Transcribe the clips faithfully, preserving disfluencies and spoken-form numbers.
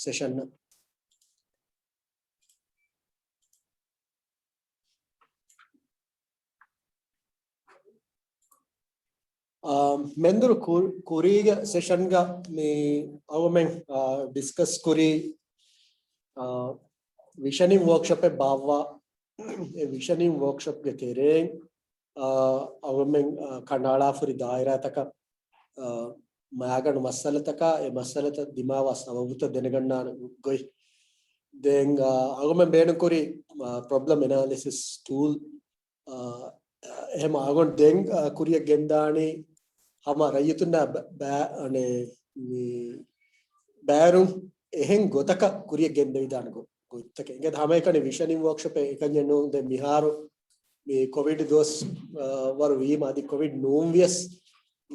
ސެޝަން. އާ، މެންދުރު ކު-، ކުރީގެ ސެޝަންގަ މި އަޅުމެން، އާ، ޑިސްކަސް ކުރީ، އާ، ވިޝަނިން ވޯކްޝޮޕެއް ބާއްވާ، އެ ވިޝަނިން ވޯކްޝޮޕްގެ ތެރެއިން، އާ، އަޅުމެން، އާ، ކަނޑައަޅާފަ ހުރި ދާއިރާތަކަށް، އާ، މައިގަނޑު މައްސަލަތަކާ އެ މައްސަލަތައް ދިމާވާ ސަބަބުތައް ދެނެގަންނާނެ ގޮތް. ދެން، އާ، އަޅުމެން ބޭނުންކުރި، އާ، ޕްރޮބްލަމް އެނާލިސިސް ޓޫލް، އާ، އެހެމަ އަޅުގަނޑު ދެން، އާ، ކުރިއަށް ގެންދާނީ ހަމަ ރައްޔިތުންނާ ބަ-، ބައި-، އަނެ، މި ބައިވެރިން އެހެން ގޮތަކަށް ކުރިއަށް ގެންދެވިދާނެ ގޮ-، ގޮތްތަކެއް. އިނގޭތަ ހަމައެކަނި ވިޝަނިން ވޯކްޝޮޕެއް އެކަންޏެއް ނޫން. ދެން މިހާރު މި ކޮވިޑް ދުވަސް، އާ، ވަރު ވީމަ އަދި ކޮވިޑް ނޫން ވިޔަސް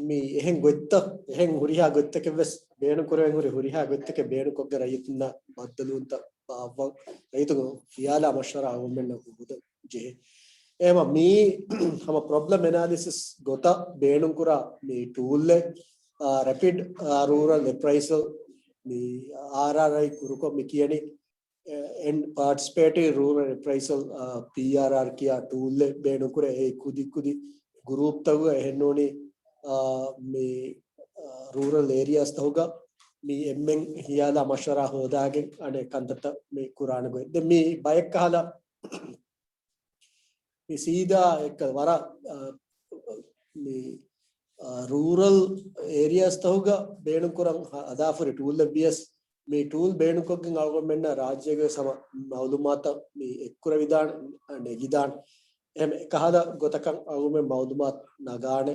މި އެހެން ގޮތްތައް، އެހެން ހުރިހާ ގޮތްތަކެއް ވެސް ބޭނުން ކުރެވެން ހުރި ހުރިހާ ގޮތްތަކެއް ބޭނުންކޮށްގެން ރައްޔިތުންނަށް ބައްދަލުވުންތައް ބާއްވަން ރައްޔިތުން ޚިޔާލާ މަޝްވަރާ އަޅުގަނޑުމެންނަށް ހޯދަން ޖެހޭ. އެހެމަ މީ ހަމަ ޕްރޮބްލަމް އެނާލިސިސް ގޮތަށް ބޭނުންކުރާ މި ޓޫލްއެއް، އާ، ރެޕިޑް، އާ، ރޫރަލް އެޕްރައިޒަލް، މި އާރްއާރްއައި ކުރުކޮށް މި ކިޔަނީ، އެ، އެންޑް ޕާޓިސިޕޭޓިވް ރޫރަލް އެޕްރައިޒަލް، އާ، ޕީއާރްއާރް ކިޔާ ޓޫލްއެއް ބޭނުންކުރޭ. އެ ކުދި ކުދި ގުރޫޕްތަކުގަ އެހެންނޫނީ، އާ، މި، އާ، ރޫރަލް އޭރިއާސްތަކުގަ މި އެންމެން ހިޔާލާ މަޝްވަރާ ހޯދާގެން އަނެއް ކަންތައްތައް މި ކުރާނެ ގޮތް. ދެން މި ބައެއް ކަހަލަ މި ސީދާ އެއްކަ ވަރަށް، އާ، މި، އާ، ރޫރަލް އޭރިއާސްތަކުގަ ބޭނުންކުރަން ހަ-، ހަދާފަ ހުރި ޓޫލްއެއް ވިޔަސް، މި ޓޫލް ބޭނުންކޮށްގެން އަޅުގަނޑުމެންނަށް ރާއްޖޭގެ ހަމަ މައުލޫމާތަށް މި އެއްކުރެވިދާނެ، ނެގިދާނެ. އެހެން އެކަހަލަ ގޮތަކަށް އަޅުގަނޑުމެން މައުލޫމާތު ނަގާނެ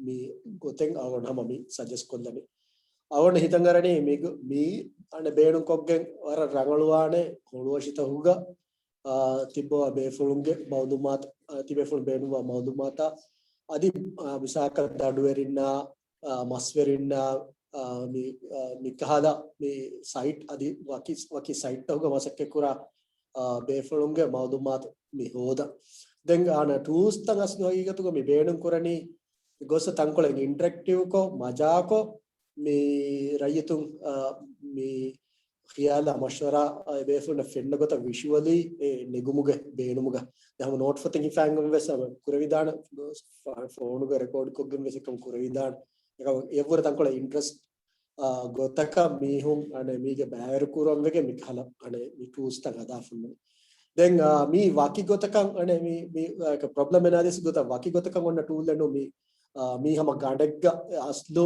މި ގޮތެއް އަޅުގަނޑު ހަމަ މި ސަޖެސްޓް ކޮށްލަނީ. އަޅުގަނޑު ހިތަށް އަރަނީ މި، މި އަނެއް ބޭނުންކޮށްގެން ވަރަށް ރަނގަޅުވާނެ ހޮޅުވަށިތަކުގަ އާ، ތިއްބަވާ ބޭފުޅުންގެ މައުލޫމާތު، އާ، ތިބޭފުޅުން ބޭނުންވާ މައުލޫމާތާ، އަދި، އާ، މިސާލަކަށް ދަނޑުވެރިންނާ، އާ، މަސްވެރިންނާ، އާ، މި، އާ، މިކަހަލަ މި ސައިޓް އަދި ވަކި، ވަކި ސައިޓްތަކުގަ މަސައްކަތްކުރާ، އާ، ބޭފުޅުންގެ މައުލޫމާތު މި ހޯދަން. ދެން އާނަ ޓޫލްސްތައް އަސްލު ހަގީގަތުގަ މި ބޭނުން ކުރަނީ ގޮސް ތަންކޮޅެއް އިންޓަރެކްޓިވްކޮށް، މަޖާކޮށް، މި ރައްޔިތުން، އާ، މި ޚިޔާލާ މަޝްވަރާ އެ ބޭފުޅުންނަށް ފެންނަ ގޮތަށް ވިޝުއަލީ އެ ނެގުމުގެ ބޭނުމުގަ. ދެން ހަމަ ނޯޓް ފޮތެއް ހިފާން ވެސް ހަމަ ކުރެވިދާނެ، ފޯނުގަ ރެކޯޑް ކޮށްގެން ވެސް އެކަމު ކުރެވިދާނެ. އެކަމު އެއަށްވުރެ ތަންކޮޅެއް އިންޓްރެސްޓް، އާ، ގޮތަކަށް މީހުން އަނެއް މީގެ ބައިވެރި ކުރަން ވެގެން މި ކަހަލަ އަނެއް މި ޓޫލްސްތައް ހަދާފަ އޮންނަނީ. ދެން، އާ، މީ ވަކި ގޮތަކަށް އަނެއް މި، މި، އާ، ޕްރޮބްލަމް އެނާލިސިސް ގޮތަށް ވަކި ގޮތަކަށް އޮންނަ ޓޫލްއެއް ނޫން މީ، އާ، މީ ހަމަ ގަނޑެއްގަ އަސްލު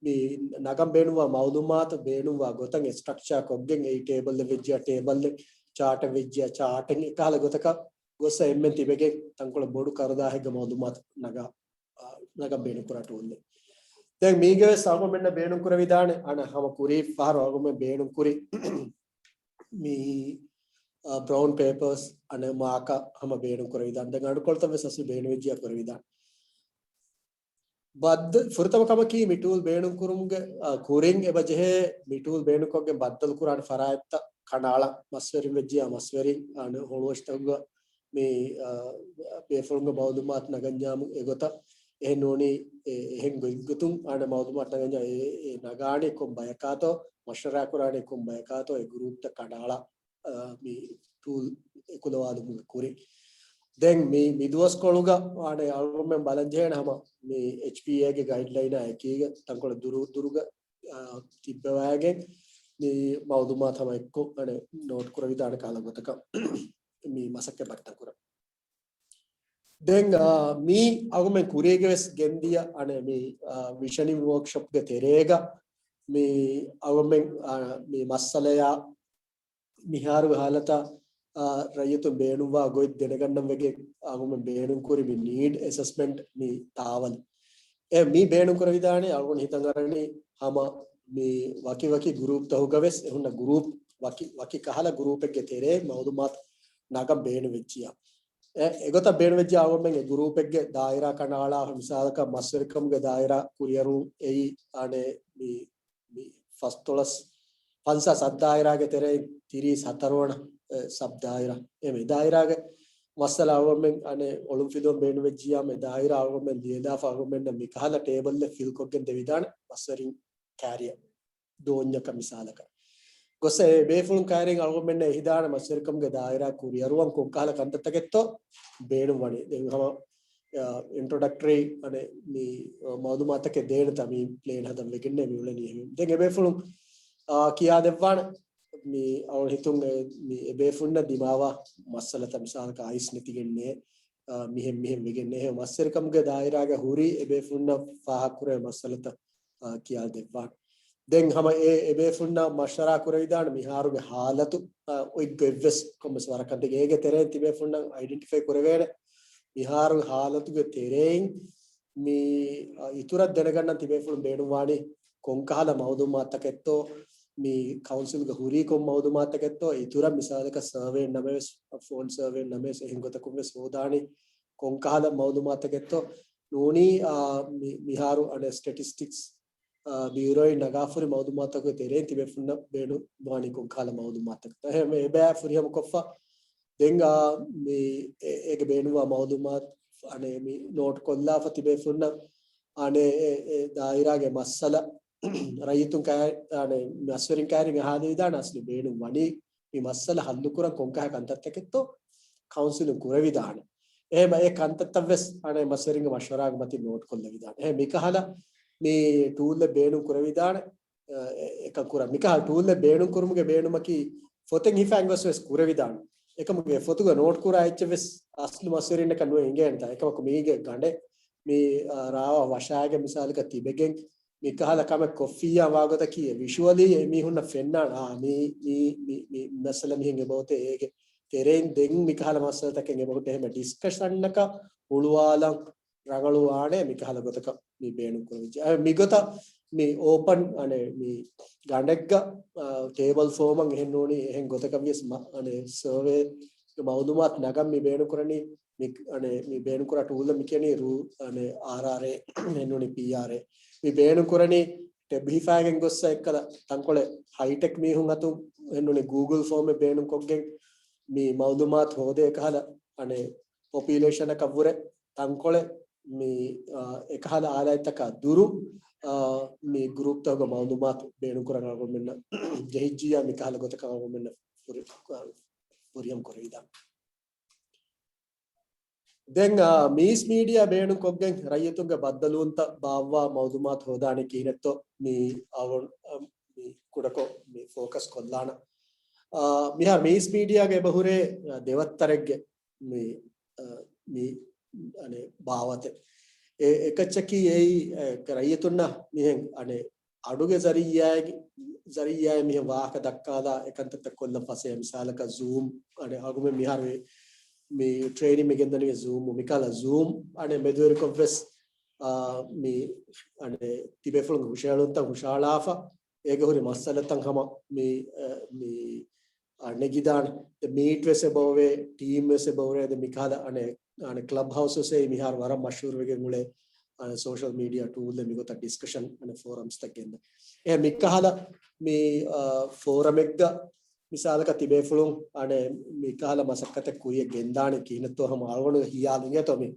މި ނަގަން ބޭނުންވާ މައުލޫމާތު ބޭނުންވާ ގޮތަށް ސްޓްރަކްޗާ ކޮށްގެން އެއީ ޓޭބަލްއެއް ވެއްޖިޔާ ޓޭބަލްއެއް، ޗާޓެއް ވެއްޖިޔާ ޗާޓެއް އެކަހަލަ ގޮތަކަށް ގޮސް އެންމެން ތިބެގެން ތަންކޮޅެއް ބޮޑު ކަރުދާހެއްގަ މައުލޫމާތު ނަގާ، އާ، ނަގަން ބޭނުންކުރާ ޓޫލްއެއް. ދެން މީގެ ވެސް އަޅުގަނޑުމެންނަށް ބޭނުންކުރެވިދާނެ އަނެއް ހަމަ ކުރީ ފަހަރު އަޅުގަނޑުމެން ބޭނުންކުރި މި، އާ، ބްރައުން ޕޭޕަރސް އަނެއް މާކަ ހަމަ ބޭނުންކުރެވިދާނެ. ދެން އަޑުކޮޅުތައް ވެސް އަސްލު ބޭނުންވެއްޖިޔާ ކުރެވިދާނެ. ބައްދަ-، ފުރަތަމަ ކަމަކީ މި ޓޫލް ބޭނުންކުރުމުގެ، އާ، ކުރިން އެބަ ޖެހޭ މި ޓޫލް ބޭނުންކޮށްގެން ބައްދަލުކުރާނެ ފަރާތްތައް ކަނޑައަޅަން. މަސްވެރިން ވެއްޖިޔާ މަސްވެރިން، އާނ ހޮޅުވަށިތަކުގަ މި، އާ، ބޭފުޅުންގެ މައުލޫމާތު ނަގަންޏާމު އެގޮތަށް އެހެން ނޫނީ އެ-، އެހެން ގޮތްގޮތުން އާނ މައުލޫމާތު ނަގަންޏާ އެ-، އެ ނަގާނީ ކޮން ބަޔަކާތޯ، މަޝްވަރާ ކުރާނީ ކޮން ބަޔަކާތޯ އެ ގުރޫޕްތައް ކަނޑައަޅާ އާ، މި ޓޫލް އެކުލަވާލުމުގެ ކުރިން. ދެން މި، މި ދުވަސްކޮޅުގަ ވާނެ އަޅުގަނޑުމެން ބަލަން ޖެހޭނެ ހަމަ މި އެޗްޕީއޭގެ ގައިޑްލައިނާ އެކީގަ ތަންކޮޅެއް ދުރު، ދުރުގަ، އާ، ތިއްބަވައިގެން މި މައުލޫމާތު ހަމަ އެއްކޮށް އަނެއް ނޯޓް ކުރެވިދާނެ ކަހަލަ ގޮތަކަށް މި މަސައްކަތް ބައްދަލުކުރަން. ދެން، އާ، މީ އަޅުގަނޑުމެން ކުރީގެ ވެސް ގެންދިޔަ އަނެއް މި، އާ، ވިޝަނިން ވޯކްޝޮޕްގެ ތެރޭގަ މި އަޅުގަނޑުމެން، އާ، މި މައްސަލަޔާ މިހާރުގެ ހާލަތަށް، އާ، ރައްޔިތުން ބޭނުންވާ ގޮތް ދެނެގަންނަން ވެގެން އަޅުގަނޑުމެން ބޭނުންކުރި މި ނީޑް އެސެސްމަންޓް މި ތާވަލު. އެ މި ބޭނުންކުރެވިދާނެ އަޅުގަނޑު ހިތަށް އަރަނީ ހަމަ މި ވަކި ވަކި ގުރޫޕްތަކުގަ ވެސް އެ ހުންނަ ގުރޫޕް ވަކި ވަކި ކަހަލަ ގުރޫޕެއްގެ ތެރޭ މައުލޫމާތު ނަގަން ބޭނުންވެއްޖިޔާ. އެ، އެގޮތަށް ބޭނުންވެއްޖިޔާ އަޅުގަނޑުމެން އެ ގުރޫޕެއްގެ ދާއިރާ ކަނޑައަޅާ މިސާލަކަށް މަސްވެރިކަމުގެ ދާއިރާ ކުރިއަރުން އެއީ އަނެއް މި މި ފަސްދޮޅަސް، ފަންސާސް ސަބް ދާއިރާގެ ތެރެއިން ތިރީސް ހަތަރު ވަނަ، އެ، ސަބް ދާއިރާ. އެ މި ދާއިރާގެ މައްސަލަ އަޅުގަނޑުމެން އަނެއް އޮޅުންފިލުވަން ބޭނުންވެއްޖިޔާ މި ދާއިރާ އަޅުގަނޑުމެން ލިޔެލާފަ އަޅުގަނޑުމެންނަށް މި ކަހަލަ ޓޭބަލްއެއް ފިލްކޮށްގެން ދެވިދާނެ މަސްވެރިން ކާރިޔަށް ދޯންޏަކަށް މިސާލަކަށް. ގޮސް އެ ބޭފުޅުން ކައިރިން އަޅުގަނޑުމެންނަށް އެހިދާނެ މަސްވެރިކަމުގެ ދާއިރާ ކުރިއަރުވަން ކޮންކަހަލަ ކަންތައްތަކެއްތޯ ބޭނުން ވަނީ. ދެން ހަމަ އިންޓްރޮޑަކްޓަރީ އަނެ މި މައުލޫމާތަކެއް ދޭނެތާ މި ޕްލޭން ހަދަން ވެގެންނޭ މި އުޅެނީ. ދެން އެބޭފުޅުން އާ، ކިޔާދެއްވާނެ. މި އަޅު ހިތުން އެ، މި އެބޭފުންނަށް ދިމާވާ މައްސަލަތައް މިސާލަކަށް އައިސް ނެތިގެންނޭ، އާ، މިހެން މިހެން ވެގެންނޭ. އެ މަސްވެރިކަމުގެ ދާއިރާގަ ހުރި އެބޭފުންނަށް ފާހަގަކުރޭ މައްސަލަތައް، އާ، ކިޔާދެއްވާނެ. ދެން ހަމަ އެ އެބޭފުންނަށް މަޝްވަރާ ކުރެވިދާނެ މިހާރުގެ ހާލަތު، އާ، އޮތް ގޮތްވެސް ކޮންމެސް ވަރަކަށް ދެން އޭގެ ތެރެއިން ތިބޭފުންނަށް އައިޑެންޓިފައި ކުރެވޭނެ މިހާރު ހާލަތުގެ ތެރެއިން މި، އަ، އިތުރަށް ދެނެގަންނަން ތިބޭފުޅުން ބޭނުންވާނީ ކޮންކަހަލަ މައުލޫމާތަކެއްތޯ، މި ކައުންސިލްގަ ހުރީ ކޮން މައުލޫމާތަކެއްތޯ، އިތުރަށް މިސާލަކަށް ސަރވޭ ނަމަވެސް، ފޯން ސަރވޭ ނަމަވެސް، އެހެން ގޮތަކުން ވެސް ހޯދާނީ ކޮންކަހަލަ މައުލޫމާތަކެއްތޯ. ނޫނީ، އާ، މި، މިހާރު އަނެއް ސްޓެޓިސްޓިކްސް، އާ، ބިއުރޯއިން ނަގާފުރި މައުލޫމާތަކުގެ ތެރެއިން ތިބޭފުންނަށް ބޭނުންވާނީ ކޮންކަހަލަ މައުލޫމާތަކެއްތޯ. އެހެން އެބައި ފުރިހަމަކޮށްފަ ދެން، އާ، މި އެ-، އޭގެ ބޭނުންވާ މައުލޫމާތު އަނެއް މި ނޯޓް ކޮށްލާފަ ތިބޭފުންނަށް އަނެއް އެ، އެ ދާއިރާގެ މައްސަލަ ރައްޔިތުން ކައި-، އަނެއް މަސްވެރިން ކައިރިން އަހާލެވިދާނެ އަސްލު ބޭނުން ވަނީ މި މައްސަލަ ހައްލުކުރަން ކޮންކަހަ ކަންތައްތަކެއްތޯ ކައުންސިލުން ކުރެވިދާނެ. އެހެން އެ ކަންތައްތައް ވެސް އަނެއް މަސްވެރިންގެ މަޝްވަރާގެ މަތިން ނޯޓް ކޮށްލެވިދާނެ. އެހެން މިކަހަލަ މި ޓޫލްއެއް ބޭނުން ކުރެވިދާނެ. އެ، އެކަން ކުރާ. މިކަހަލަ ޓޫލްއެއް ބޭނުން ކުރުމުގެ ބޭނުމަކީ ފޮތެއް ހިފަން ގޮސް ވެސް ކުރެވިދާނެ. އެކަމުގެ ފޮތުގަ ނޯޓް ކުރާ އެއްޗެއް ވެސް އަސްލު މަސްވެރިންނަކަށް ނުވެ އިނގޭނެތާ. އެކަމަކު މީގެ ގަނޑެއް މި، އާ، ރާވާ ވަށާގެ މިސާލަކަށް ތިބެގެން މިކަހަލަ ކަމެއް ކޮށްފިއްޔާ ވާގޮތަކީ ވިޝުއަލީ އެމީހުންނަށް ފެންނާނެ، އާ، މީ، މީ، މި، މި މައްސަލަ މިހެން އެބައޮތޭ އޭގެ ތެރެއިން ދެން މިކަހަލަ މައްސަލަތަކެއް އެބަހުއްޓޭ. އެހެން ޑިސްކަޝަންއަކަށް ހުޅުވާލަން ރަނގަޅުވާނެ މިކަހަލަ ގޮތަކަށް މި ބޭނުން ކުރެވިއްޖެ. އަ، މިގޮތަށް މި އޯޕަން އަނެއް މި ގަނޑެއްގަ، އަ، ޓޭބަލް ފޯމަށް އެހެން ނޫނީ އެހެން ގޮތަކަށް ވިޔަސް މަ-، އަނެއް ސަރވޭ މައުލޫމާތު ނަގަން މި ބޭނުން ކުރަނީ މި، އަނެއް މި ބޭނުން ކުރާ ޓޫލް މި ކިޔަނީ ރޫ-، އަނެއް އާރްއާރްއޭ އެހެން ނޫނީ ޕީއާރްއޭ. މި ބޭނުން ކުރަނީ ޓެބް ހިފާގެން ގޮއްސަ އެއްކަލަ ތަންކޮޅެއް ހައިޓެކް މީހުން އަތުން އެހެން ނޫނީ ގޫގުލް ފޯމެއް ބޭނުން ކޮށްގެން މި މައުލޫމާތު ހޯދޭ ކަހަލަ އަނެއް ޕޮޕިއުލޭޝަނަކަށް ވުރެ ތަންކޮޅެއް މި، އާ، އެކަހަލަ އާލާތްތަކާ ދުރު، އާ، މި ގްރޫޕްތަކުގެ މައުލޫމާތު ބޭނުންކުރަން އަޅުގަނޑުމެންނަށް ޖެހިއްޖިއްޔާ މިކަހަލަ ގޮތަކަށް އަޅުގަނޑުމެންނަށް ފުރި-، ފުރިހަމަ ކުރެވިދާނެ. ދެން، އާ، މީސް މީޑިއާ ބޭނުން ކޮށްގެން ރައްޔިތުންގެ ބައްދަލުވުންތައް ބާއްވާ މައުލޫމާތު ހޯދާނީ ކިހިނެއްތޯ މި އަވަން، އާ، މި ކުޑަކޮށް މި ފޯކަސް ކޮށްލާނަ. އާ، މިހާރު މީސް މީޑިއާގެ އެބަހުރޭ، އާ، ދެވައްތަރެއްގެ މި، އަ، މި، އަނެއް، ބާވަތެއް. އެ، އެކައްޗަކީ އެއީ، އެ، ރައްޔިތުންނަށް މިހެން، އަނެއް، އަޑުގެ ޒަރީއާއި-، ޒަރީއާއި މިހެން ވާހަކަ ދައްކާލާ އެކަންތައްތައް ކޮށްލަން ފަސޭހަ. މިސާލަކަށް ޒޫމް، އަނެއް، އަޅުގަނޑުމެން މިހާރު މި ޓްރޭނިން މި ގެންދަނީ ޒޫމް، މިކަހަލަ ޒޫމް، އަނެއް، މެދުވެރިކޮށްވެސް، އާ، މި، އަނެއް، ތިބޭފުޅުންގެ ހުށަހެޅުންތައް ހުށަހަޅާފަ، އޭގެ ހުރި މައްސަލަތައް ހަމަ މި، އަ، މި އަ، ނެގިދާނެ. ދެ މީޓް ވެސް އެބައޮވޭ، ޓީމް ވެސް އެބައޮވޭ. ދެ މިކަހަލަ އަނެއް، އަނެއް ކްލަބް ހައުސް ވެސް އެއީ މިހާރު ވަރަށް މަޝްހޫރު ވެގެން އުޅޭ، އަ، ސޯޝަލް މީޑިއާ ޓޫލް އެއް މިގޮތަށް ޑިސްކަޝަން އަނެއް ފޯރަމްސް ތައް ގެންދަ. އެ މިކަހަލަ މި، އަ، ފޯރަމެއްގަ މިސާލަކަށް ތިބޭފުޅުން އަނެއް މިކަހަލަ މަސައްކަތެއް ކުރިއަށް ގެންދާނެ ކިހިނެއްތޯ ހަމަ އަޅުގަނޑު ހިޔާލު އިނގޭތޯ މި،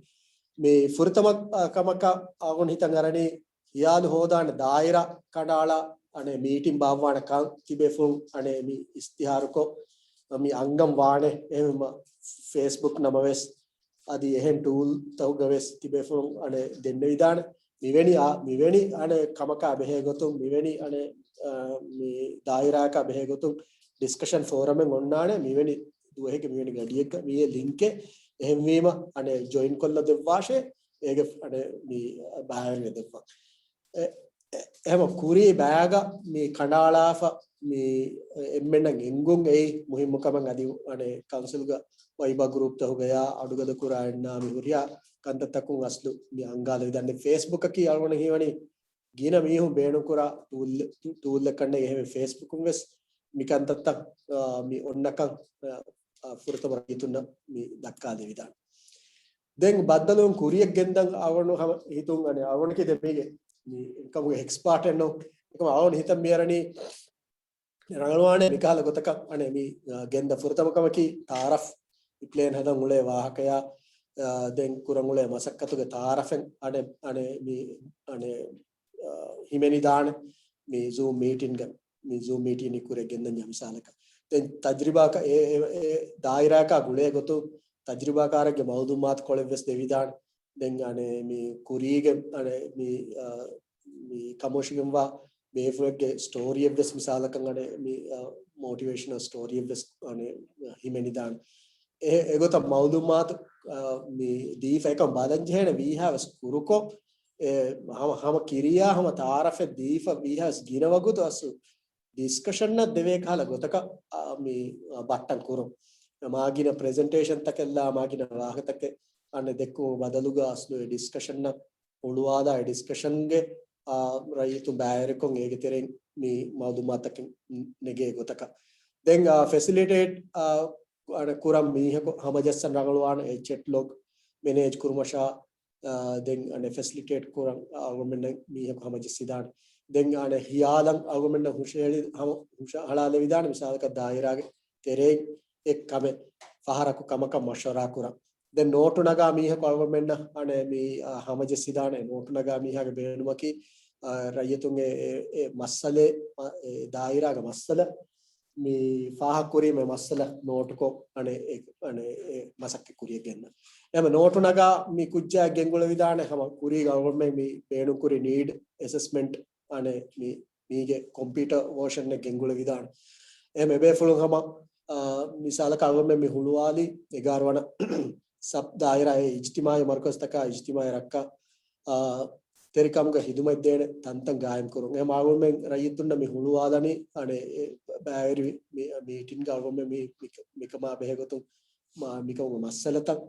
މި ފުރަތަމަ، އަ، ކަމަކަށް އަޅުގަނޑު ހިތަށް އަރަނީ ހިޔާލު ހޯދާނެ ދާއިރާ ކަނޑައަޅާ، އަނެއް މީޓިން ބާއްވާނެ ކަން ތިބޭފުޅުން އަނެއް މި އިސްތިހާރުކޮށް، މި އަންގަން ވާނެ. އެހެންވީމަ ފޭސްބުކް ނަމަވެސް، އަދި އެހެން ޓޫލް ތަކުގަ ވެސް ތިބޭފުޅުން އަނެއް ދެންނެވިދާނެ. މިވެނި އާ، މިވެނި އަނެއް ކަމަކާ ބެހޭ ގޮތުން، މިވެނި އަނެއް، އާ، މި ދާއިރާއަކާ ބެހޭ ގޮތުން ޑިސްކަޝަން ފޯރަމެއް އޮންނާނެ. މިވެނި ދުވަހެއްގެ މިވެނި ގަޑިއެއްގަ މިއޭ ލިންކެއް. އެހެންވީމަ އަނެއް ޖޮއިން ކޮށްލަ ދެއްވާށޭ. އޭގެ އަނެއް މި ބައިވެރިވެ ދެއްވާ. އެ، އެ، އެހެމަ ކުރީ ބައިގަ މި ކަނޑައަޅާފަ މި އެންމެންނަށް އެނގުން އެއީ މުހިއްމު ކަމެއް. އަދި އަނެއް ކައުންސިލްގަ ވައިބާ ގްރޫޕް ތަކުގަޔާ އަޑުގަދަ ކުރާ އެންނާ މި ހުރިހާ ކަންތައްތަކުން އަސްލު މި އަންގާލެވިދާނެ. ފޭސްބުކަކީ އަޅުގަނޑަށް ހީވަނީ ގިނަ މީހުން ބޭނުންކުރާ ޓޫލް، ޓޫލްއެއް ކަންނޭނގެ. އެހެންވެ ފޭސްބުކުން ވެސް މި ކަންތައްތައް، އާ، މި އޮންނަކަން، އާ، އާ، ފުރަތަމަ ރައްޔިތުންނަށް މި ދައްކާލެވިދާނެ. ދެން ބައްދަލުވުން ކުރިއަށް ގެންދަން އަވަނު ހަމަ ހިތުން އަނެއް އަވަނަކީ ދެ މީގެ މި އެކަމުގެ އެކްސްޕާޓެއް ނޫން. އެކަމަ އަވަނު ހިތަށް މިއަރަނީ ރަނގަޅުވާނެ މިކަހަލަ ގޮތަކަށް އަނެއް މި، އާ، ގެންދަ ފުރަތަމަ ކަމަކީ ތައާރަފް. މި ޕްލޭން ހަދަން އުޅޭ ވާހަކަޔާ، އާ، ދެން ކުރަން އުޅޭ މަސައްކަތުގެ ތައާރަފެއް އަނެއް، އަނެއް މި، އަނެއް، އާ، ހިމެނިދާނެ މި ޒޫމް މީޓިންގަ. މި ޒޫމް މީޓިން ކުރެ ގެންދަންޏާ މިސާލަކަށް. ދެން ތަޖްރިބާކަ-، އެ، އެ، އެ ދާއިރާއަކާ ގުޅޭ ގޮތުން ތަޖްރިބާކާރެއްގެ މައުލޫމާތު ކޮޅެއްވެސް ދެވިދާނެ. ދެން އަނެ މި ކުރީގެ އަނެ މި، އާ، މި ކަމޯށިގެންވާ ބޭފުޅެއްގެ ސްޓޯރީއެއްވެސް މިސާލަކަށް އަނެ މި، އާ، މޯޓިވޭޝަނަލް ސްޓޯރީއެއްވެސް އަނެ ހިމެނިދާނެ. އެ، އެގޮތަށް މައުލޫމާތު، އާ، މި ދީފަ އެކަން ބަލަން ޖެހޭނެ ވީހާވެސް ކުރުކޮށް، އެ، ހަމަ، ހަމަ ކިރިޔާ ހަމަ ތައާރަފެއް ދީފަ ވީހާވެސް ގިނަ ވަގުތު އަސްލު ޑިސްކަޝަންއަށް ދެވޭ ކަހަލަ ގޮތަކަށް، އާ، މި، އާ، ބައްޓަން ކުރުން. މާގިނަ ޕްރެޒެންޓޭޝަންތަކެއްލާ މާގިނަ ވާހަކަތަކެއް އަނެ ދެއްކުމުގެ ބަދަލުގަ އަސްލު އެ ޑިސްކަޝަންއަށް ހުޅުވާލާ އެ ޑިސްކަޝަންގެ، އާ، ރައްޔިތުން ބައިވެރިކޮށް އޭގެ ތެރެއިން މި މައުލޫމާތަކެއް ނެގޭ ގޮތަކަށް. ދެން، އާ، ފެސިލިޓޭޓް، އާ، އަނެ ކުރަން މީހަކު ހަމަޖައްސަން ރަނގަޅުވާނެ އެ ޗެޓް ލޮގް މެނޭޖް ކުރުމަށާ، އާ، ދެން އަނެ ފެސިލިޓޭޓް ކުރަން އަޅުގަނޑުމެންނަށް މީހަކު ހަމަޖައްސިދާނެ. ދެން އަނެ ހިޔާލަން އަޅުގަނޑުމެންނަށް ހުށަހެޅި-، ހަމަ-، ހުށަހަޅާލެވިދާނެ މިސާލަކަށް ދާއިރާގެ ތެރެއިން އެ ކަމެއް ފަހަރަކު ކަމަކަށް މަޝްވަރާ ކުރަން. ދެން ނޯޓު ނަގާ މީހަކު އަޅުގަނޑުމެންނަށް އަނެ މި، އާ، ހަމަޖައްސިދާނެ. ނޯޓު ނަގާ މީހާގެ ބޭނުމަކީ، އާ، ރައްޔިތުންގެ އެ، އެ މައްސަލަ، އެ ދާއިރާގެ މައްސަލަ މި ފާހަގަކުރީމަ މައްސަލަ ނޯޓުކޮށް އަނެ އެ، އަނެ އެ މަސައްކަތް ކުރިޔަށް ގެންނަ. އެހެން ނޯޓު ނަގާ މި ކުއްޖާ ގެންގުޅެވިދާނެ ހަމަ ކުރީގަ އަޅުގަނޑުމެން މި ބޭނުންކުރި ނީޑް އެސެސްމަންޓް އަނެ މި މީގެ ކޮމްޕިއުޓަރ ވަރޝަންއެއް ގެންގުޅެވިދާނެ. އެހެން އެބޭފުޅުން ހަމަ، އާ، މިސާލަކަށް އަޅުގަނޑުމެން މި ހުޅުވާލީ އެގާރަ ވަނަ ސަބް ދާއިރާ އެ އިޖްތިމާއީ މަރުކަޒްތަކާ އިޖްތިމާއީ ރައްކާ، އާ، ތެރިކަމުގެ ހިދުމަތް ދޭނެ ތަންތަން ގާއިމް ކުރުން. އެހެން އަޅުގަނޑުމެން ރައްޔިތުންނަށް މި ހުޅުވާލަނީ އަނެ އެ ބައިވެރި މި-، މީޓިންގ އަޅުގަނޑުމެން މި-، މި-، މިކަމާ ބެހޭގޮތުން މާ-، މިކަމުގެ މައްސަލަތައް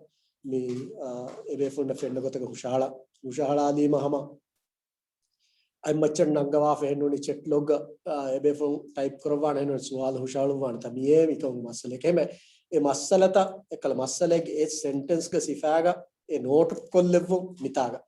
މި، އާ، އެބޭފުޅުންނަށް ފެންނަ ގޮތަކަށް ހުށަހަޅާ-، ހުށަހަޅާލީމަ ހަމަ އަތްމައްޗަށް ނަންގަވާފަ އެހެންނޫނީ ޗެޓް ލޮގް، އާ، އެބޭފުޅުން ޓައިޕް ކުރައްވާނެ އެހެންނޫނީ ސުވާލު ހުށަހަޅުއްވާނެ ތަ މިއޭ މިކަމުގެ މައްސަލައެކޭ. އެ މައްސަލަތައް އެކަލަ މައްސަލައެއްގެ އެ ސެންޓެންސްގެ ސިފައިގަ އެ ނޯޓު ކޮށްލެއްވުން މިތާގަ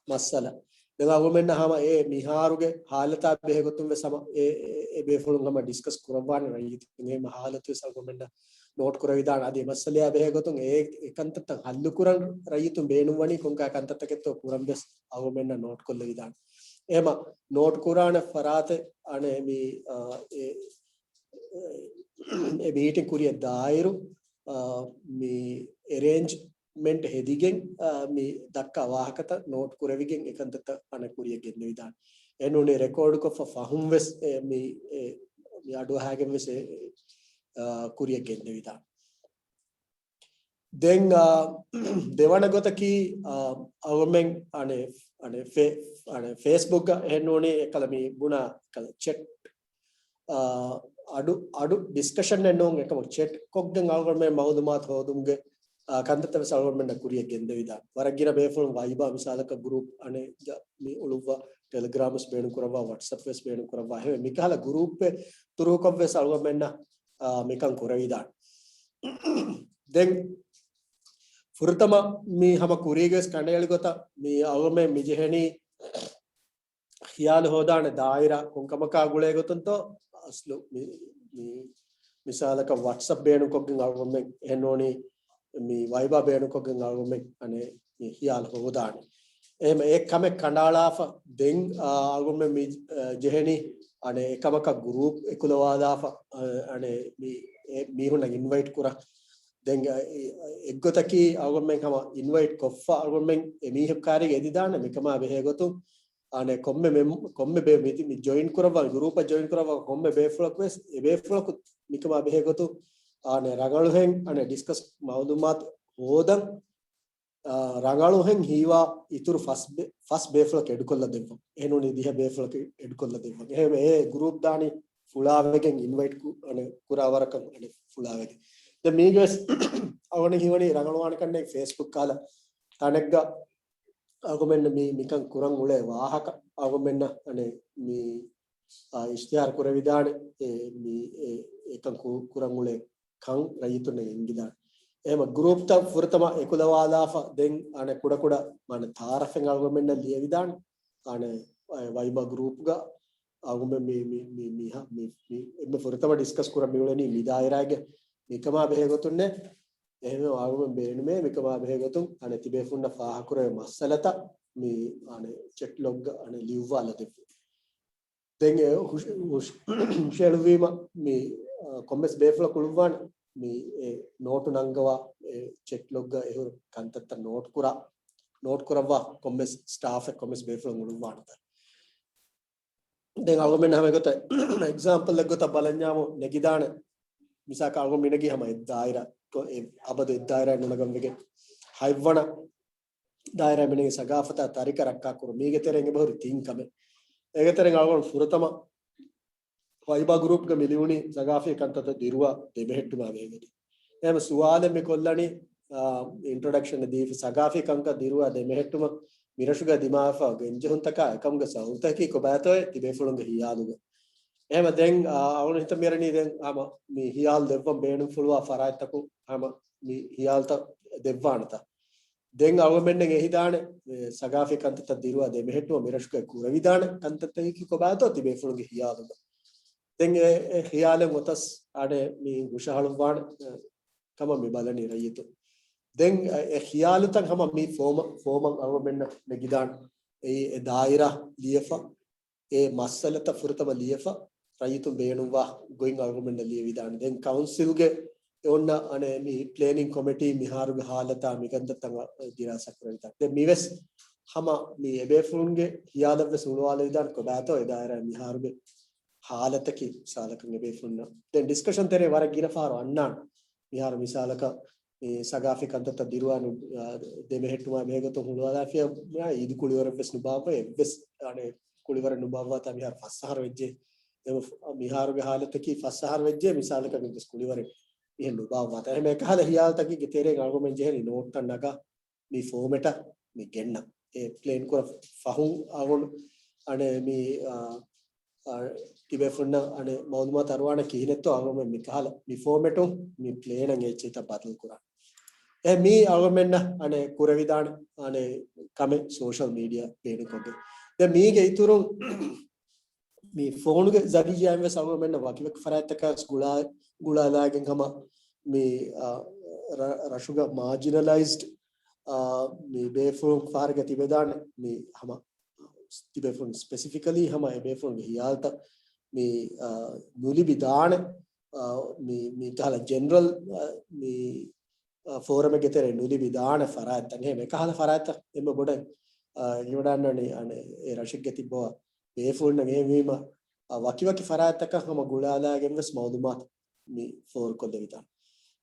މައްސަލަ. ދެން އަޅުގަނޑުމެންނަށް ހަމަ އެ މިހާރުގެ ހާލަތާ ބެހޭގޮތުން ވެސް ހަމަ އެ، އެ، އެ ބޭފުޅުން ހަމަ ޑިސްކަސް ކުރައްވާނެ ރައްޔިތުން އެ ހާލަތު ވެސް އަޅުގަނޑުމެންނަށް ނޯޓް ކުރެވިދާނެ. އަދި އެ މައްސަލަޔާ ބެހޭގޮތުން އެ، އެ ކަންތައްތައް ހައްލު ކުރަން ރައްޔިތުން ބޭނުންވަނީ ކޮންކަހަލަ ކަންތައްތަކެއްތޯ ކުރަން ވެސް އަޅުގަނޑުމެންނަށް ނޯޓް ކޮށްލެވިދާނެ. އެހެމަ ނޯޓް ކުރާނެ ފަރާތެއް އަނެ މި، އާ، އެ، އެ، އެ މީޓިން ކުރިއަށް ދާއިރު، އާ، މި އެރޭންޖް މެންޓް ހެދިގެން، އާ، މި ދައްކާ ވާހަކަތައް ނޯޓް ކުރެވިގެން އެކަންތައްތައް އަނެއް ކުރިއަށް ގެންދެވިދާނެ. އެ ނޫނީ ރެކޯޑް ކޮށްފަ ފަހުން ވެސް އެ މި، އެ މި އަޑުއަހާގެން ވެސް އެ، އާ، ކުރިއަށް ގެންދެވިދާނެ. ދެން، އާ، ދެވަނަ ގޮތަކީ، އާ، އަޅުމެން އަނެ، އަނެ ފޭ-، އަނެ ފޭސްބުކް އެހެން ނޫނީ އެކަލަ މި ބުނާ ކަލަ ޗެޓް އާ، އަޑު، އަޑު ޑިސްކަޝަންއެއް ނޫން އެކަމަކު ޗެޓް ކޮށްގެން އަޅުގަނޑުމެން މައުލޫމާތު ހޯދުމުގެ، އާ، ކަންތައްތައް ވެސް އަޅުގަނޑުމެންނަށް ކުރިއަށް ގެންދެވިދާނެ. ވަރަށް ގިނަ ބޭފުޅުން ވައިބާ މިސާލަކަށް ގްރޫޕް އަނެއް ޖަ-، މި އުޅުއްވާ، ޓެލެގްރާމް ވެސް ބޭނުން ކުރައްވާ، ވަޓްސްއެޕް ވެސް ބޭނުން ކުރައްވާ. އެހެންވެ މިކަހަލަ ގްރޫޕެއް ތުރޫކޮށް ވެސް އަޅުގަނޑުމެންނަށް، އާ، މިކަން ކުރެވިދާނެ. ދެން ފުރަތަމަ މި ހަމަ ކުރީގެ ވެސް ކަނޑައެޅި ގޮތަށް މި އަޅުގަނޑުމެން މި ޖެހެނީ ޚިޔާލު ހޯދާނެ ދާއިރާ ކޮންކަމަކާ ގުޅޭ ގޮތުންތޯ އަސްލު މި، މި މިސާލަކަށް ވަޓްސްއެޕް ބޭނުންކޮށްގެން އަޅުގަނޑުމެން އެހެންނޫނީ މި ވައިބާ ބޭނުންކޮށްގެން އަޅުގަނޑުމެން އަނެއް މި ޚިޔާލު ހޯދާނެ. އެހެން އެ ކަމެއް ކަނޑައަޅާފަ ދެން، އާ، އަޅުގަނޑުމެން މި، އާ، ޖެހެނީ އަނެއް އެކަމަކަށް ގްރޫޕް އެކުލަވާލާފަ، އާ، އަނެއް މި އެ މީހުންނަށް އިންވައިޓް ކުރަން. ދެން އެ، އެ، އެއްގޮތަކީ އަޅުގަނޑުމެން ހަމަ އިންވައިޓް ކޮށްފަ އަޅުގަނޑުމެން އެ މީހަކާރީގެ އެދިދާނެ މިކަމާ ބެހޭ ގޮތުން އަނެއް ކޮންމެ މެމް-، ކޮންމެ ބޭ މި، މި ޖޮއިން ކުރައްވާ، ގްރޫޕަށް ޖޮއިން ކުރައްވާ ކޮންމެ ބޭފުޅަކު ވެސް، އެ ބޭފުޅަކު މިކަމާ ބެހޭ ގޮތުން އަނެއް ރަނގަޅުހެން އަނެއް ޑިސްކަސް މައުލޫމާތު ހޯދަން، އާ، ރަނގަޅުހެން ހީވާ އިތުރު ފަސް ބޭ-، ފަސް ބޭފުޅަކު އެޑުކޮށްލަ ދެއްވަން. އެހެންނޫނީ ދިހަ ބޭފުޅަކު އެޑުކޮށްލަ ދެއްވަން. އެހެން އެ ގްރޫޕް ދާނީ ފުޅާވެގެން އިންވައިޓް ކު-، އަނެއް ކުރާ ވަރަކަށް އަނެއް ފުޅާވެގެން. ދެން މީގެ ވެސް އަޅުގަނޑު ހީވަނީ ރަނގަޅުވާނެ ކަންނޭނގެ ފޭސްބުކް ކަހަލަ ތަނެއްގަ އަޅުގަނޑުމެންނަށް މި، މިކަން ކުރަން އުޅޭ ވާހަކަ އަޅުގަނޑުމެންނަށް އަނެއް މި، އާ، އިޝްތިހާރު ކުރެވިދާނެ. އެ، މި، އެ، އެކަން ކު-، ކުރަން އުޅޭ ކަން ރައްޔިތުންނަށް އެނގިދާނެ. އެހެމަ ގްރޫޕްތައް ފުރަތަމަ އެކުލަވާލާފަ ދެން އަނެއް ކުޑަކުޑަ މާނަ ތައާރަފެއް އަޅުގަނޑުމެންނަށް ލިޔެވިދާނެ. އަނެއް އެ ވައިބާ ގްރޫޕްގަ އަޅުގަނޑުމެން މި، މި، މި، މި، މި، މި އެންމެ ފުރަތަމަ ޑިސްކަސް ކުރަން މިއުޅެނީ މި ދާއިރާގެ މިކަމާ ބެހޭ ގޮތުންނޭ. އެހެންވެ އަޅުގަނޑުމެން ބޭނުމޭ މިކަމާ ބެހޭ ގޮތުން އަނެއް ތިބޭފުންނަށް ފާހަގަކުރެވޭ މައްސަލަތައް މި އަނެއް ޗެޓް ލޮގްގަ އަނެއް ލިޔުއްވާލަދެއްވުން. ދެން އެ ހުށ-، ހުށ-، ހުށައެޅުއްވީމަ މި، އާ، ކޮންމެސް ބޭފުޅަކު އުޅުއްވާނެ މި އެ ނޯޓު ނަންގަވާ، އެ ޗެޓް ލޮގްގަ އެހުރި ކަންތައްތައް ނޯޓް ކުރާ، ނޯޓް ކުރައްވާ ކޮންމެސް ސްޓާފެއް ކޮންމެސް ބޭފުޅުން އުޅުއްވާނެތަ. ދެން އަޅުގަނޑުމެން ހަމަ ގޮތަށް އެގްޒާމްޕަލްއެއް ގޮތަށް ބަލަންޏާމު ނެގިދާނެ. މިސާލަކަށް އަޅުގަނޑު މިނަގީ ހަމަ އެއް ދާއިރާ، އެ އަބަދު އެއް ދާއިރާ ނުނަގަން ވެގެން ހަތްވަނަ ދާއިރާ މިނަގީ ސަގާފަތާ ތަރިކަ ރައްކާކުރުން. މީގެ ތެރެއިން އެބަހުރި ތިން ކަމެއް. އޭގެ ތެރެއިން އަޅުގަނޑު ފުރަތަމަ ވައިބާ ގްރޫޕްގަ މި ލިޔުނީ ސަގާފީ ކަންތައްތައް ދިރުވާ ދެމެހެއްޓުމާ ބެހޭގޮތުން. އެހެން ސުވާލެއް މި ކޮށްލަނީ، އާ، އިންޓްރޮޑަކްޝަން ދީފި ސަގާފީ ކަންކަން ދިރުވާ ދެމެހެއްޓުމަށް މިރަށުގަ ދިމާވެފަ ގެންޖެހުންތަކާ އެކަމުގެ ސަބަބުތަކީ ކޮބާތޯއޭ ތިބޭފުޅުންގެ ހިޔާލުގަ. އެހެމަ ދެން، އާ، އަޅުގަނޑު ހިތަށް މިއަރަނީ ދެން ހަމަ މި ހިޔާލު ދެއްވަން ބޭނުންފުޅުވާ ފަރާތްތަކުން ހަމަ މި ހިޔާލުތައް ދެއްވާނެތަ. ދެން އަޅުގަނޑުމެންނަށް އެހިދާނެ، އެ، ސަގާފީ ކަންތައްތައް ދިރުވާ ދެމެހެއްޓުމަށް މިރަށުގައި ކުރެވިދާނެ ކަންތައްތަކަކީ ކޮބާތޯ ތިބޭފުޅުންގެ ހިޔާލުގަ. ދެން އެ، އެ ހިޔާލެއް އޮތަސް އަޑެ މި ހުށަހަޅުއްވާނެ، އެ، ކަމަށް މި ބަލަނީ ރައްޔިތުން. ދެން އެ، އެ ހިޔާލުތައް ހަމަ މި ފޯމަށް، ފޯމަށް އަޅުގަނޑުމެންނަށް ނެގިދާނެ. އެއީ އެ ދާއިރާ ލިޔެފަ، އެ މައްސަލަތައް ފުރަތަމަ ލިޔެފަ، ރައްޔިތުން ބޭނުންވާ ގޮތް އަޅުގަނޑުމެންނަށް ލިޔެވިދާނެ. ދެން ކައުންސިލްގެ އެ އޮންނަ އަނެއް މި ޕްލޭނިން ކޮމިޓީ މިހާރުގެ ހާލަތާ މިގަންދަތައް ދިރާސާ ކުރެވިދާނެ. ދެން މިވެސް ހަމަ މި އެބޭފުޅުންގެ ހިޔާލަށްވެސް އުޅުވާލެވިދާނެ ކޮބާތޯ އެ ދާއިރާ މިހާރުގެ ހާލަތަކީ މިސާލަކަށް އެބޭފުޅުންނަށް. ދެން ޑިސްކަޝަން ތެރޭ ވަރަށް ގިނަ ފަހަރު އަންނާނެ. މިހާރު މިސާލަކަށް މި ސަގާފީ ކަންތައްތައް ދިރުވާ ނު-، އާ، ދެމެހެއްޓުމާ ބެހޭގޮތުން ހުޅުވާލާފިޔާ އީދު ކުޅިވަރެއްވެސް ނުބާއްވަ، އެއްވެސް އަނެއް ކުޅިވަރެއް ނުބާއްވާތާ މިހާރު ފަސް އަހަރު ވެއްޖެ. އެ މިހާރުގެ ހާލަތަކީ ފަސް އަހަރު ވެއްޖެ މިސާލަކަށް އެއްވެސް ކުޅިވަރެއް މިހެން ނުބާއްވާތާ. އެހެން އެކަހަލަ ހިޔާލުތަކެއްގެ ތެރެއިން އަޅުގަނޑުމެން ޖެހެނީ ނޯޓްތައް ނަގާ މި ފޯމެޓަށް މި ގެންނަ. އެ ޕްލޭން ކުރ ފަހުން އަޅުގަނޑު އަނެއް މި، އާ، އާ، ތިބޭފުންނަށް އަނެއް މައުލޫމާތު އަރުވާނެ ކިހިނެއްތޯ އަޅުގަނޑުމެން މިކަހަލަ މި ފޯމެޓުން މި ޕްލޭނަށް އެއްޗެއްތައް ބަދަލު ކުރާނެ. އެ މީ އަޅުގަނޑުމެންނަށް އަނެއް ކުރެވިދާނެ އަނެއް ކަމެއް ސޯޝަލް މީޑިއާ ބޭނުންކޮށްގެން. ދެން މީގެ އިތުރުން މި ފޯނުގެ ޒަރީއާއިން ވެސް އަޅުގަނޑުމެންނަށް ވަކިވަކި ފަރާތްތަކާ ގުޅާ-، ގުޅާލާގެން ހަމަ މި، އާ، ރަ-، ރަށުގަ މާޖިނަލައިޒްޑް، އާ، މި ބޭފުޅުން ފަހަރެއްގަ ތިބެދާނެ މި ހަމަ ތިބޭފުޅުން ސްޕެސިފިކަލީ ހަމަ އެ ބޭފުޅުންގެ ހިޔާލުތައް މި، އާ، ނުލިބި ދާނެ، އާ، މި، މި ކަހަލަ ޖެނެރަލް، އާ، މި، އާ، ފޯރަމެއްގެ ތެރޭ ނުލިބި ދާނެ ފަރާތްތައް އެހެން އެކަހަލަ ފަރާތްތައް އެންމެ ބޮޑަށް، އާ، އެނގިވަޑައިގަންނަނީ އަނެއް އެ ރަށެއްގަ ތިއްބަވާ ބޭފުޅުންނަށް. އެހެންވީމަ، އާ، ވަކިވަކި ފަރާތްތަކަށް ހަމަ ގުޅާލާގެން ވެސް މައުލޫމާތު މި ފޯރުކޮށްލެވިދާނެ.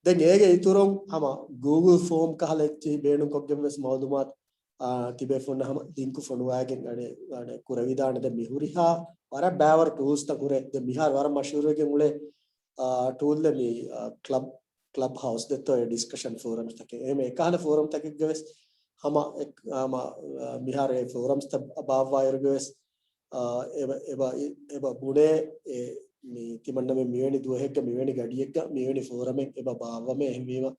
ދެން އޭގެ އިތުރުން ހަމަ ގޫގުލް ފޯމް ކަހަލަ އެއްޗެހި ބޭނުންކޮށްގެން ވެސް މައުލޫމާތު، އާ، ތިބޭފުންނަށް ހަމަ ލިންކު ފޮނުވާގެން އަނެއް، އަނެއް ކުރެވިދާނެ. ދެން މި ހުރިހާ ވަރަށް ބައިވަރު ޓޫލްސްތައް ހުރޭ. ދެން މިހާރު ވަރަށް މަޝްހޫރުވެގެން އުޅޭ، އާ، ޓޫލްއެއް މި، އާ، ކްލަބް، ކްލަބް ހައުސް ދެއްތޯ އެ ޑިސްކަޝަން ފޯރަމްސްތަކެއް. އެހެން އެކަހަލަ ފޯރަމްތަކެއްގަ ވެސް ހަމަ އެ-، ހަމަ، އާ، މިހާރު އެ ފޯރަމްސްތައް ބާއްވާއިރުގަ ވެސް އާ، އެބަ، އެބަ، އެބަ ބުނޭ، އެ، މި ތިމަންނަމެން މިވެނި ދުވަހެއްގަ، މިވެނި ގަޑިއެއްގަ، މިވެނި ފޯރަމެއް އެބަ ބާއްވަމޭ. އެހެންވީމަ،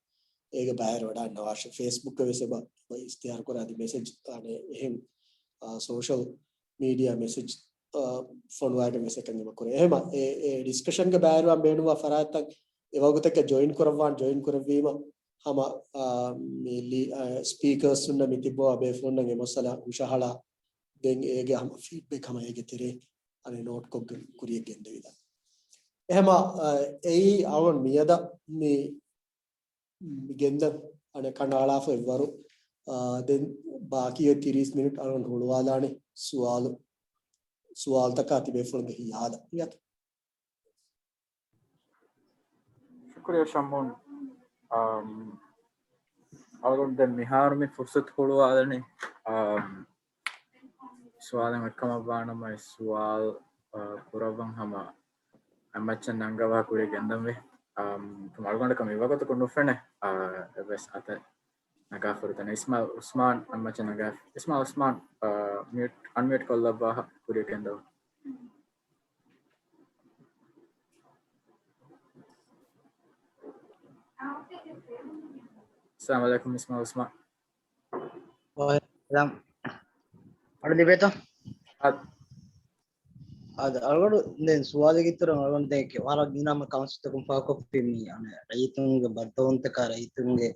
އޭގެ ބައިވެރިވަޑާންނަވާށޭ. ފޭސްބުކްގަ ވެސް އެބަ، އެބަ އިސްތިހާރު ކުރާ އަދި މެސެޖް، އާނެ، އެހެން، އާ، ސޯޝަލް މީޑިއާ މެސެޖް، އާ، ފޮނުވާގެން ވެސް އެކަން އެބަ ކުރޭ. އެހެމަ، އެ، އެ ޑިސްކަޝަންގެ ބައިވެރިވާން ބޭނުންވާ ފަރާތްތައް އެ ވަގުތެއްގަ ޖޮއިން ކުރައްވާން، ޖޮއިން ކުރެއްވީމަ، ހަމަ، އާ، މި ލީ-، އާ، ސްޕީކަރސް ހުންނަ މި ތިއްބަވާ ބޭފުޅުންނަށް އެ މައްސަލަ ހުށަހަޅާ، ދެން އޭގެ ހަމަ ފީޑްބެކް ހަމަ އޭގެ ތެރޭ އަނެއް ނޯޓްކޮށްގެން ކުރިޔަށް ގެންދެވިދާނެ. އެހެމަ، އާ، އެއީ އަޅުގަނޑު މިއަދަށް މި، މި ގެންދަން އަނެއް ކަނޑައަޅާފަ އެއްވަރު، އާ، ދެން ބާކީ އޮތް ތިރީސް މިނިޓް އަޅުގަނޑު ހުޅުވާލާނެ ސުވާލު، ސުވާލުތަކާ ތިބޭފުޅުންގެ ހިޔާލަށް. ޝުކުރިއްޔާ ޝަމްއުން. އަމް، އަޅުގަނޑު ދެން މިހާރު މި ފުރުސަތު ހުޅުވާލަނީ، އަމް، ސުވާލެއް އޮތްކަމަށްވާނަމަ އެ ސުވާލު، އަ، ކުރައްވަން ހަމަ އެއްމައްޗަށް ނަންގަވާ ކުރިޔަށް ގެންދަންވީ. އަމް، ކަމަށް އަޅުގަނޑަކަށް މި ވަގުތަކު ނުފެނޭ، އަ، އެއްވެސް އަތެއް ނަގާފަ ހުރިތަނެއް. އިސްމާއިލް އުސްމާން އެއްމައްޗަށް ނަގާ. އިސްމާއިލް އުސްމާން، އަ، މިއުޓް، އަންމިއުޓް ކޮށްލައްވާ ކުރިޔަށް ގެންދަވާ. އައްސަލާމު ޢަލައިކުމް އިސްމާއިލް އުސްމާން. ވަޢަލައިކުމް އައްސަލާމް. އަޑު ލިބޭތަ؟ އަދި. އަދި އަޅުގަނޑު ދެން ސުވާލެއްގެ އިތުރަށް އަޅުގަނޑު ދެން ވަރަށް ގިނަ ކައުންސިލްތަކުން ފާހަގަކޮށްފި މި އަނެއް ރައްޔިތުންގެ ބައްދަލުވުންތަކާ ރައްޔިތުންގެ